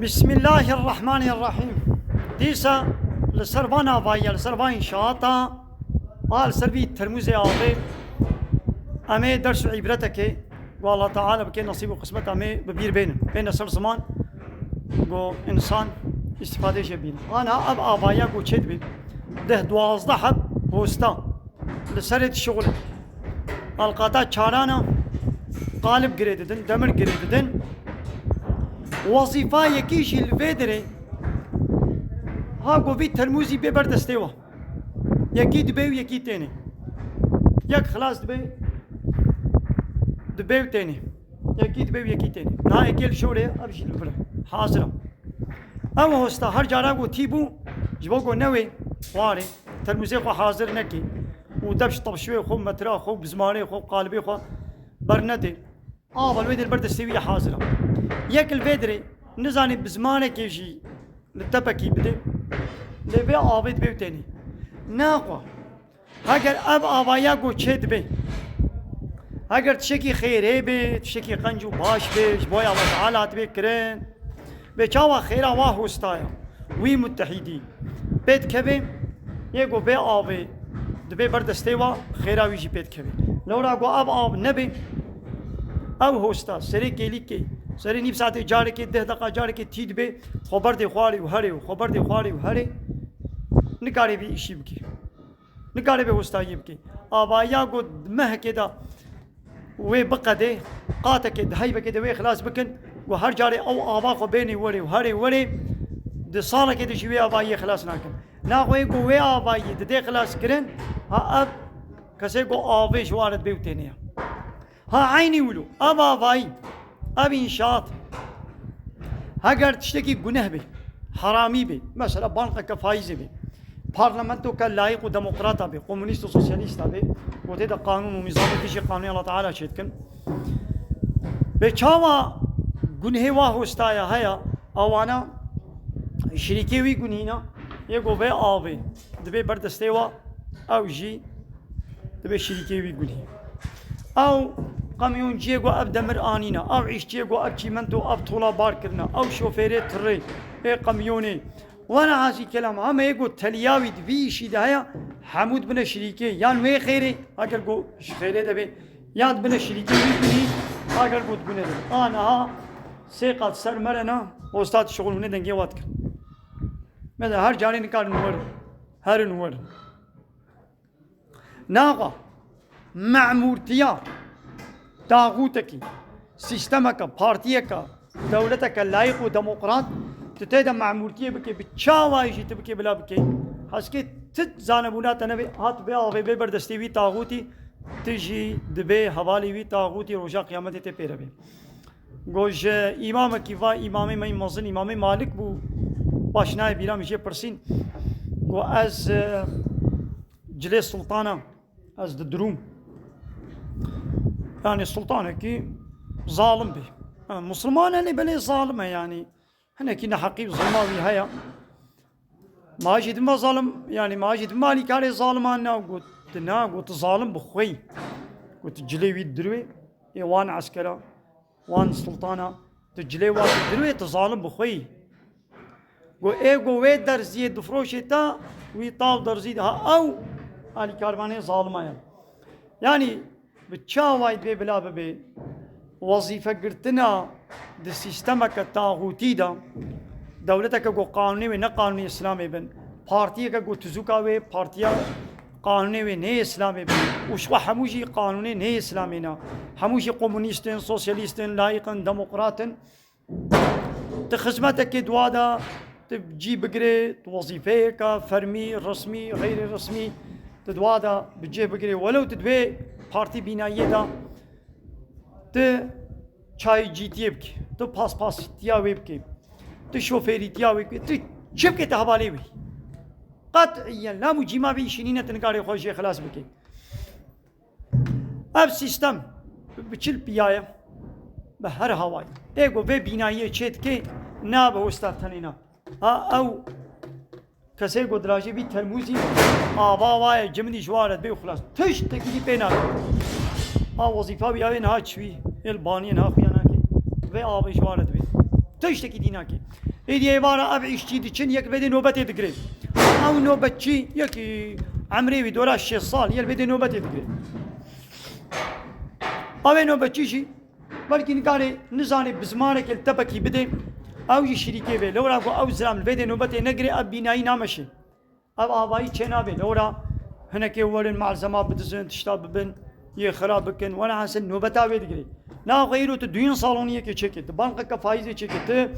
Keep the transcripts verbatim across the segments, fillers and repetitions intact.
Bismillahirrahmanirrahîm. Dîsa li ser van avayiya, li ser van înşaata, a li ser vî termûzê avê, em ê ders û îbretekê ku Allah Teala bike nesîb û qismet em ê bi bîr bênin. Bêne ser ziman ku însan îstîfadê jê bîne. Ana ev avayiya ku çê dibê, deh duwazdeh heb hosta li serê dişixulin. Alqata çarana qalib girê didin, demir girê didin. Wezîfa yekî jî li vê derê ha ku vî termûzî bê ber destê we. Yekî dibê û yekî tênê. Yek xilas dibê, dibê û tênê. Yekî dibê û yekî tênê. Niha yekê li şorê, ev jî li vir e. Hazir e. Ew hosta her cara ku tî bû, ji bo ku newê xwarê, termûzê xwe hazir nekê û dev ji tepşûyê xwe, metra xwe, bizmarê xwe, qalibê xwe bernedê. Ava li wê derê ber destê wî hazir e. Yek li vê derê nizanê bizmarekê jî li tepekî bidê. Lê vê avê dibê û tênê. Naxwe. Heger ev avayiya ku çê dibe, heger tiştekî xêrê be, tiştekî qenc û baş be, ji bo Allah Teala hatibe kirin, bê çawa xêra wa hostaya, wî mutehîdî pê dikeve, yê ku vê avê dibe ber destê wa, xêra wî jî pê dikeve. Lewra ku ev av nebe, ev hosta serê kêlîkê, serê nîv saetê carekê, deh deqa carekê tî dibe, xwe berdê xwarê û herê û xwe berdê xwarê û herê, nikare vî îşî bike. Nikare vê hostayiyê bike. Avayiya ku di mehekê de wê biqedê, qatekê di heybekê de wê xilas bikin, ku her carê ew ava xwe bênê werê û herê werê, di salekê de jî wê avayiyê xilas nakin. Naxwe ku wê avayiyê didê xilas kirin, ha ev kesê ku avê ji wa re dibê û tênê ye. Ha eynî wilo, ev avayî, ev înşaat, heger tiştekî guneh be, heramî be, mesela bankeke faîzê be, parlamentoke layîq û demokrata be, komûnîst û sosyalîsta be, ku tê de qanûn û nîzamê dijî qanûnê Allah Teala çêdikin. Bê çawa gunhê wa hostaya heye, ewana şirîkê wî gunhîna, yê ku vê avê dibê ber destê wa, ew jî dibe şirîkê wî gunî. Ew kamyonciyê ku ev demir anîne, ew îşçiyê ku ev çîmento, ev tola bar kirine, ew şofêrê tirê, ê kamyonê. Wena hasî kelam, heme yê ku teliya wî di vî îşî de heye, hemû dibine şirîkê. Yan wê xêrê, heger ku ji xêrê de bê, yan dibine şirîkê wî gunî, heger ku di gunê de bê. A niha sê qat ser me re ne, hostat şixul hûnê dengê wa dikin. Mesela her carê nikarin werin, herin werin. Naxa, memûrtiya taxûtekî, sîstemeke, partiyeke, dewleteke layîq û demokrat, tu tê de memûrtiyê bikê, bi çawa jî tu bikê bila bikê, heskê tu zanebûna te nebe, hat vê avê bê ber destê wî taxûtî, tu jî dibê hevalê wî taxûtî roja qiyametê tê pê re bê. Got ji îmamekî va, îmamê me yî mezin, îmamê Malik bû, baş nayê bîra min jê pirsîn. Got ez, e, cilê sultana, ez didirûm. Yani sultanekî zalim bê. Ha, Musulman e, lê belê zalim e yani. Hinekî neheqî û zilma wî heye. Ma jî dima zalim, yani ma jî dima alîkarê zaliman na got, tu na got, tu zalim bi xwe yî. Got, tu cilê wî dirwê, ê wan eskera, wan sultana, tu cilê wan dirwê, tu zalim bi xwe yî. Got, ê got, wê derziyê difroşê ta, wî tav derzî de, ha ew alîkarvanê zalima ye. Yani, bi çi awayî divê bila bibe? Wezîfegirtina di sîstemeke taxûtî de, dewleteke ku qanûnê wê ne qanûnê Îslamê bin, partiyeke ku tizûka wê partiya qanûnê wê nê Îslamê bin û ji xwe hemû jî qanûnê nê Îslamê ne. Hemû jî komunîst in, sosyalîst in, layîq in, demokrat in. Tu xizmetekê di wa de tu cî bigirê, tu wezîfeyeka fermî, resmî, xeyrê resmî, tu di wa de bi cih bigirê. Welew tu di vê partî bînayiyê de tu çaycîtiyê bikî, tu paspasîtiya wê bikî, tu şofêrîtiya wê bikî, tu çi bikî tu hevalê wî. Qet'iyen lam û cîma vê îşî nîne tu nikarê xwe jê xilas bikî. Ev sîstem bi çil piya ye, bi her hawayî. Ê ku vê bînayiyê çê dike, nabe hosta tenê na. Ha ew kesê ku dirajê vî termûzî ava wa ye, cimidî ji wa re dibê û xilas. Tiştekî dî pê nake. Ha wezîfa wî ew ê niha çi wî, ê li baniyê niha xuya nake. Vê avê ji wa re dibê. Tiştekî dî nake. Êdî êvara ev îşçî diçin, yek vêdê nobetê digire. Ew nobetçî, yekî emrê wî dora şêst sal, yek vêdê nobetê digire. Ew ê nobetçî jî belkî nikarê nizanê bi zimanekê li tepekî bidê. Ew jî şirîkê bê. Lewra ku ew zilam li vêdê nobetê negirê, ev bînayî nameşê. Ev avayî çênabê. Lewra hinekê werin malzema bidizin, tişta bibin, yê xira bikin. Wela hasil nobeta wê digirê. Naxwe îro tu duyun salonî yekê çêkê, tu banqeke faîzê çêkê, tu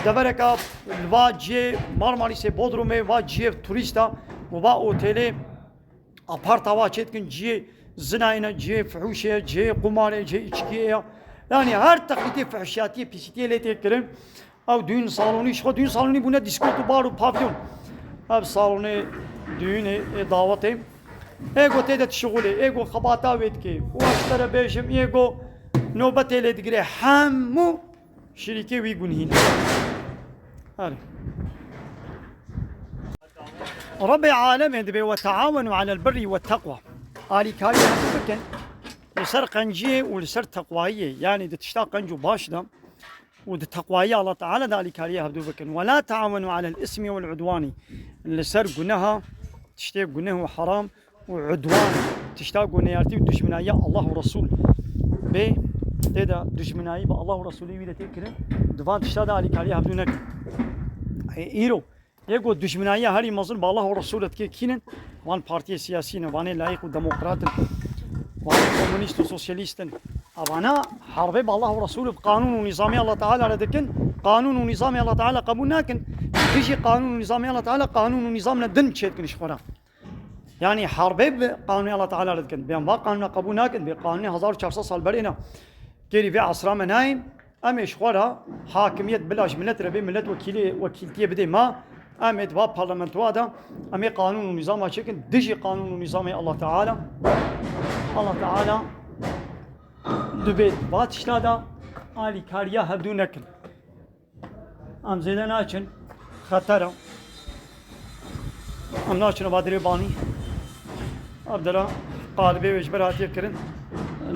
devereka li va cihê Marmarîsê, Bodrumê, va cihê turîsta û va otêlê aparta wa çê dikin, cihê zinayê ne, cihê fihûşê ye, cihê qumarê, cihê içkiyê ye. Yanî her texlîtê fihşiyatiyê, pîsîtiyê lê tê kirin. Ew duyun salonî, ji xwe duyun salonî bûne dîskot û bar û pavyon. Ev salonê duyunê, ê dawetê. Ê go tê de dişixulê, ê go xebata wê dike. Û ez ji te re bêjim, ê go nobetê lê digire, hemû şirîkê wî gunhî ne. Erê. Rebê alemê dibê: "Ve teawenu alel birrî ve teqwa." Alîkarî hevdû bikin li ser qenciyê û li ser teqwayiyê, yanî di tişta qenc û baş de û di teqwayî Allah Teala de alîkariyê hevdû bikin. "Ve la teawenu alel ismi vel udwani." Li ser guneha, tiştê guneh û heram û udwan, tişta guneyartî û dijminayiya Allah û Resul bê, tê de dijminayî bi Allah û Resulê wî de tê kirin, di van tişta de alîkariyê hevdû nekin. Ê, îro yê ku dijminayiya herî mezin bi Allah û Resul dike kî ne? Van partiyê siyasî ne, vanê layîq û demokrat in, vanê komunîst û sosyalîst in. Evana herbê bi Allah û Resul û bi qanûn û nîzamê Allah Teala re dikin, qanûn û nîzamê Allah Teala qebûl nakin. Dijî qanûn û nîzamê Allah Teala, qanûn û nîzam ne din çê dikin ji xwe re. Yanî herbê bi qanûnê Allah Teala re dikin. Bê em va qanûna qebûl nakin, bê qanûnê hezar û çar sed sal berê ne. Kêrî vê esra me nayê. Em ê ji xwe re hakimiyet bila ji milet re bê, milet wekîlê, wekîltiyê bidê me. Em ê di va parlamentoya de em ê qanûn û nîzama çêkin, dijî qanûn û nîzamê Allah Teala. Allah Teala dibê va tişta de alîkariya hevdû nekin. Em zêde naçin. Xeter e. Em naçin va dirê banî. Ev dira qalibê wê ji ber hatiye kirin.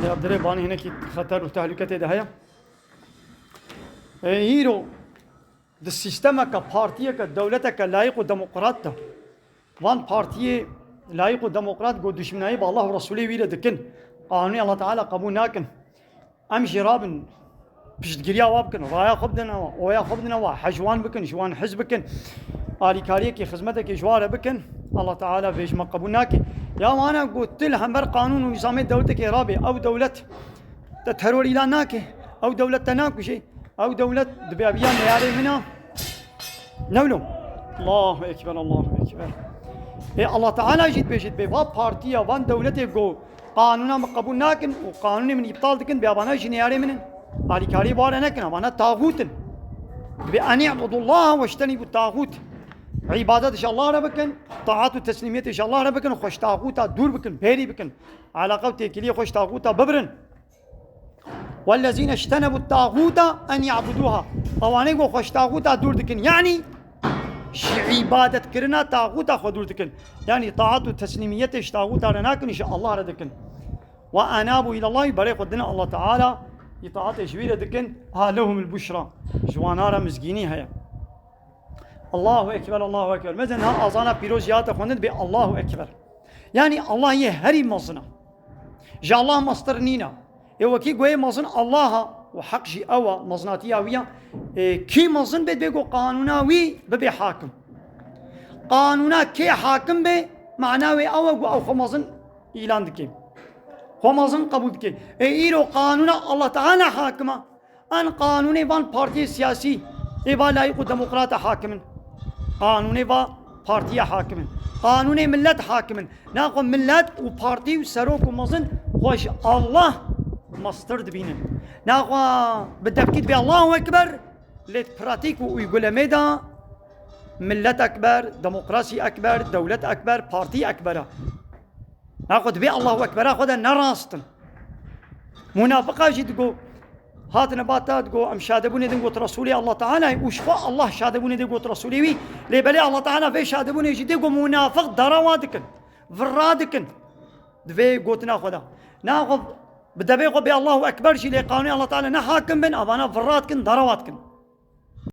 Lê ev dirê banî hinekî xeter û tehlûke tê de heye. Ê, îro di sîstemeke, partiyeke, dewleteke layîq û demokrat de van partiyê layîq û demokrat ku dijminayî bi Allah û Resûlê wî re dikin, qanûnê Allah Teala qebûl nakin. Em jî rabin piştgiriya wa bikin, raya xwe bidin wa, oya xwe bidin wa, hej wan bikin, ji wan hez bikin, alîkariyekê, xizmetekê ji wa re bikin, Allah Teala vê ji me qebûl nake. Ya wana ku tu li hember qanûn û nîzamê dewletekê rabê, ew dewlet te teror îlan nake, ew dewlet te nakuje, ew dewlet dibe biya neyarê min a. Ne wilo? Allahu Ekber, Allahu Ekber. Ê Allah Teala jî dibêjit bê va partiya, van dewletê ku qanûna min qebûl nakin û qanûnê min îptal dikin, bê avana jî neyarê min in. Alîkarî bi wan re nekin, avana taxût in. Dibê: "En i'budullaha weştenîbu taxût." Îbadet ji Allah re bikin, taat û teslîmiyetê ji Allah re bikin, xwe ji taxûta dûr bikin, bêrî bikin. Eleqa û têkiliyê xwe ji taxûta bibirin. "Wellezîne ijtenebu tâxûte en ya'budûha." Ewanê ku xwe ji tâxûta dûr dikin, yanî ji îbadetkirina tâxûta xwe dûr dikin. Yanî taat û teslîmiyetê ji tâxûta re nakin, ji Allah re dikin. "Ve enâbû ilallahî", berê xwe dine Allah Teala, îtaatê ji wî re dikin, "ha lehumul buşra." Ji wana re mizgînî heye. Allahu Ekber, Allahu Ekber. Mezin ha azana pîroz ya te xwendin bê Allahu Ekber. Yanî Allah yê herî mezin e. Ji Allah mestir nîne. Ê wekî goyê mezin Allah e û heq jî ew e, mezinatiya wî ye. Ê, kî mezin bê, dibê ku qanûna wî bibe hakim. Qanûna kê hakim be, mana wê ew e ku ew xwe mezin îlan dike. Xwe mezin qebûl dike. Ê, îro qanûna Allah Teala hakim e. An qanûnê van partiyê siyasî, ê va layîq û demokrata hakim in. Qanûnê va partiya hakim in. Qanûnê millet hakim in. Naxwe millet û partî û serok û mezin xwe ji Allah mestir dibînin. Naxwe bi devkî dibê Allahu Ekber, lê di pratîk û uygulemê de millet ekber, demokrasî ekber, dewlet ekber, partî ekber e. Naxwe dibê Allahu Ekbera xwe de ne rast in. Munafiqa jî digo, hatine ba te digo, em şadebûnê din got Resûlê Allah Teala ye, û ji xwe Allah şadebûnê dê got Resûlê wî, lê belê Allah Teala vê şadebûnê jî dê got munafiq dara wa dikin, virra dikin. Di vê gotina xwe de. Naxwe bi devê xwe bê Allahu Ekber jî lê qanûnê Allah Teala ne hakim bin, avana virra dikin, dara wa dikin.